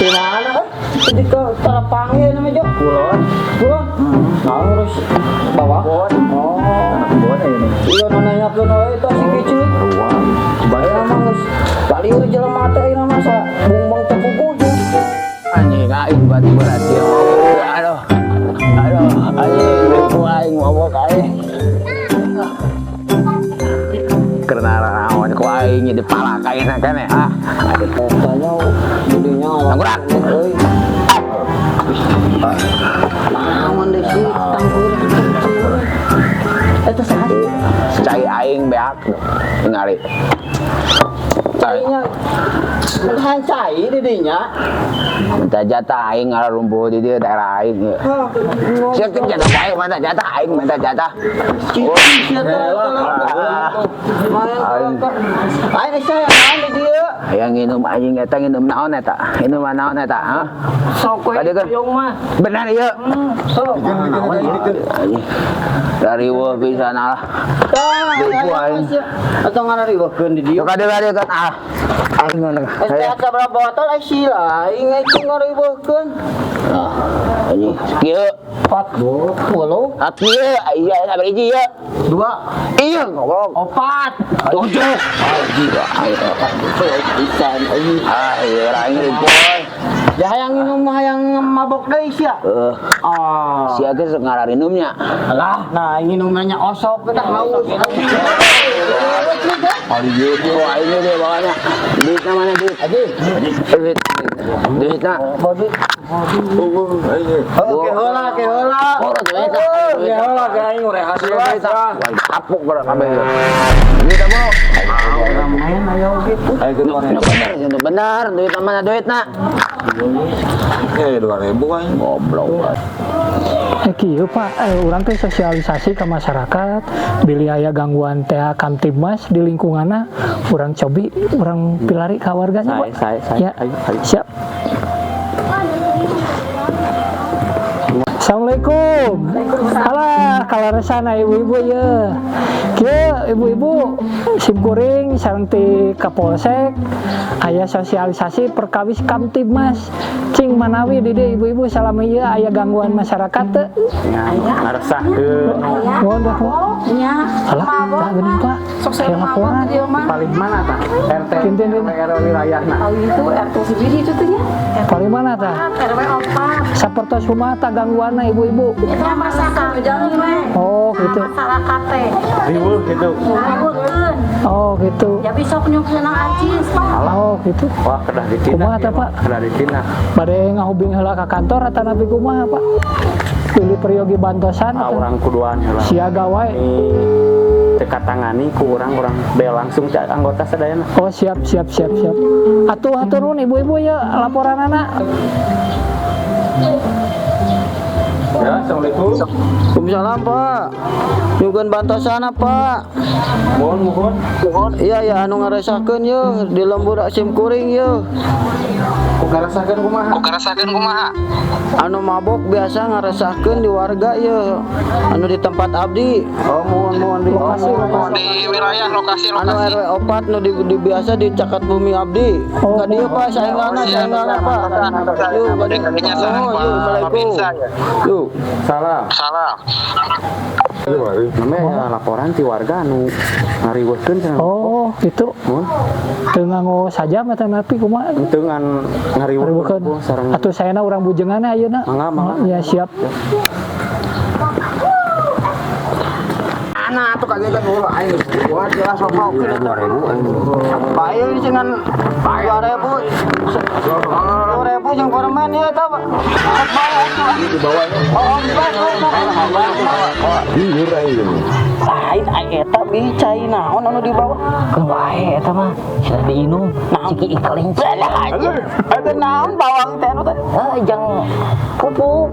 Di mana kan? Di ke Tarapangi namanya Jo. Kulon. Kulon. Nah, terus bawah. Kebon. Oh. Anak kebon aja nih. Iya nanya ke wae eta si kicu. Ruang. Aya mah geus balieur jelema teh ayeuna mah sa bumbang teu puguh. Anjing aing berarti berarti aduh. Aduh, anjing ku aing mabok aing. Karena naon ku aing jadi palak aing kan ya. Ah, aduh. Tanya didinya Tangkurak. Euy. Naon deui sih tangkurak. Eta saha? Cai aing beak ningali. Cainya menahan cai didinya. Minta jatah aing ngarumpuh di dieu daerah aing. Hah. Sia teh jatah bae minta jatah aing minta jatah. Aing saya naon di dieu? Hayang nginum anjing eta nginum naon eta? Nginum naon eta? Hah? Sok we Tadi kan- hoyong mah. Benar ieu. Sok. Anjing. Dari weuh pisan lah. Tah, Ribu aing. Atau ngarariweukeun di dieu. Yo kade kade kan ah. Aing ngono. Es teh berapa botol ai sila aing itu ngariweukeun. Ah, anjing. Kieu. 40. Ah, kieu iya sabar hiji ieu. 2. Iya goblok. 4. 7. Anjing. Pisan aing. Ah, iya aing ribuan. Ya hayang minum hayang mabok deui sia. Eh, Ah. sia ge sok ngararinumnya. Alah, nah ingin nanya osok kita haus. Kali gitu aing ge bawanya. Duitna mana duit? Aji. Duit. Duitna. Bodi. Oh, ke heula, ke heula. Oh, duit. Ke heula ke aing rehat heula. Wah, kapok bara kabeh. Duit apa? Main ayo gitu. Nu bener, nu bener, duit mana duitna? Eh, 2000 kan. Goblok. Kieu Pak, urang teh sosialisasi ke masyarakat, bilih aya gangguan teh Kamtibmas di lingkunganna, urang cobi, urang pilari ka warganya, Pak. Saya, Ya, ayo, ayo. siap. Assalamualaikum. Alah, kaleresan ibu-ibu ye. Kieu ibu-ibu simkuring sareng ti Kapolsek aya sosialisasi perkawis Kamtibmas. Cing manawi di dieu ibu-ibu salama ieu aya gangguan masyarakat teu? Ngaresahkeun. Mohon dah, mohon. Nya. Alah, tah geuning Pak. Sok Aya saya mabok laporan. dia mah. Paling mana tah? RT Kinten, kinten. RW wilayahna. Tahu itu RT sendiri itu tuh ya. Paling mana tah? RW 4. Sapertos kumaha tah gangguanna ibu-ibu? Itu masyarakat jalan we. Oh, gitu. Masyarakat teh. Riweuh gitu. Riweukeun. Oh, gitu. Ya besok nyuk senang acis. Oh, gitu. Wah, kedah ditindak. Kumaha tah, ieu mah. Pak? Kedah ditindak. Bade ngahubing heula ka kantor atanapi kumaha, Pak? Pilih peryogi bantosan Ah, atau urang kuduan heula. siaga wae. Ini teka tangani ku urang-urang bel langsung cak anggota sadayana. Oh, siap siap siap siap. Atuh hatur nuhun ibu-ibu ya laporanana. Ya, Assalamualaikum. Waalaikumsalam, Pak. Nyugun bantosana, Pak. Mohon, mohon. Iya ya anu ngaresahkeun ye di lembur sim kuring ye. Ku ngarasakeun kumaha? Anu mabok biasa ngaresahkeun di warga ye. Anu di tempat abdi. Oh, mohon, mohon di Lokasi lokasi. Di wilayah lokasi Anu lokasi RW 4 nu di biasa di cakat bumi abdi. Oh, Ka dieu Pak, saengalna saengalna Pak. Yuk, ka dieu. Dengan saran Oh, Pak yuk, Assalamualaikum. Babinsa ya. Yuk. Salah. Salam. Namanya ya, laporan ti warga anu ngariweuhkeun cenah. Oh, gitu. Mohon. Teu nganggo sajam atanapi kumaha? Henteu ngan Ngariweuhkeun. ngariweuhkeun sareng Atuh saena urang bujenganna ayeuna. Mangga, mangga. Ya siap. Anak tuh kagak kan urang aing buat jelas mabok. 2000 aing. Bae dengan 2000. 2000 jeung permen ieu tah, Pak. Di bawah ini. Oh, oh, Jujur aja. Lain ai eta bi cai naon anu dibawa? Keun wae eta mah cenah diinum ciki ikeling. Lah aja. Eta naon bawang teh anu teh? Heuh jeung pupuk.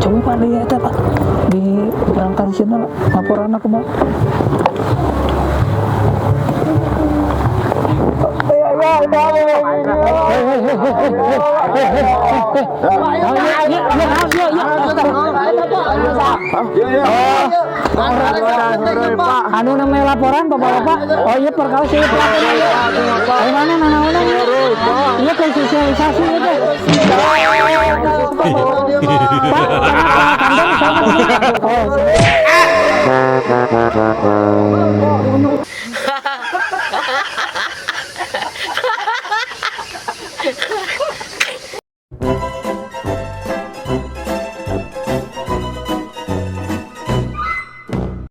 Coba Pak di eta Pak. Di urang karisieuna laporanna kumaha? Anu namanya laporan, bapak-bapak. Oh iya, perkawis ieu pelakunya ieu. Dari mana nanaonan? Iya, ke sosialisasi itu. Pak, Pak, kantor sama. Oh.